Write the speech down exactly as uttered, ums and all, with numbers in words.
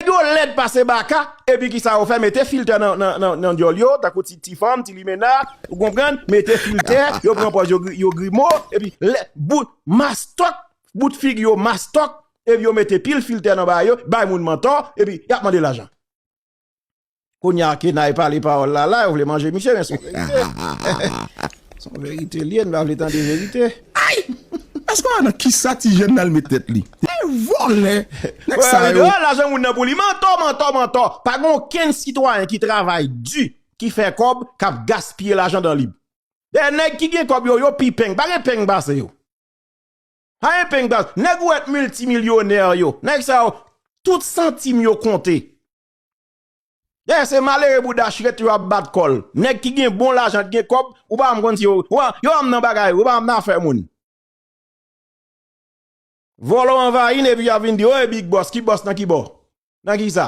Nèg yo lèd pase baka, epi kisa yo fè? Mete filtè nan, nan, nan, nan dyòl yo, tankou ti, ti fanm, ti limena, ou konprann? Mete filtè, yo pran pòz, yo, gri- yo grimo, epi lè, bout, mastòk, bout figi yo mastòk, epi yo mete pil filtè nan ba yo, bay moun mantò, epi y ap mande lajan. Kounye a ke Nay pale pawòl la, la, yo vle manje misye, men se yon verite. Se yon verite li ye, n pa vle tande verite. Ay! Èske w nan kisa ti jèn nan l met tèt li? Ay, vòlè! Nèg sa yo. Lajan moun nan pou li, mantò, mantò, mantò. Pa gen okenn sitwayen ki travay di, ki fè kòb, k ap gaspiye lajan dan lib. Dèyè nèg ki gen kòb yo, yo pi peng. Pa gen peng pase yo. Pa gen peng pase. Nèg ou wè miltimilyonè yo. Nèg sa yo, tout santim yo konte. Dèyè se malere bouda chret yo ap bat kò l. Nèg ki gen bon lajan, ki gen kòb, ou pa konn si yo, yo pa nan bagay, yo pa nan afè moun. Vòlò anvayi n epi y ap vin di, o e Big Boss, ki bòs nan ki bò? Nan ki sa?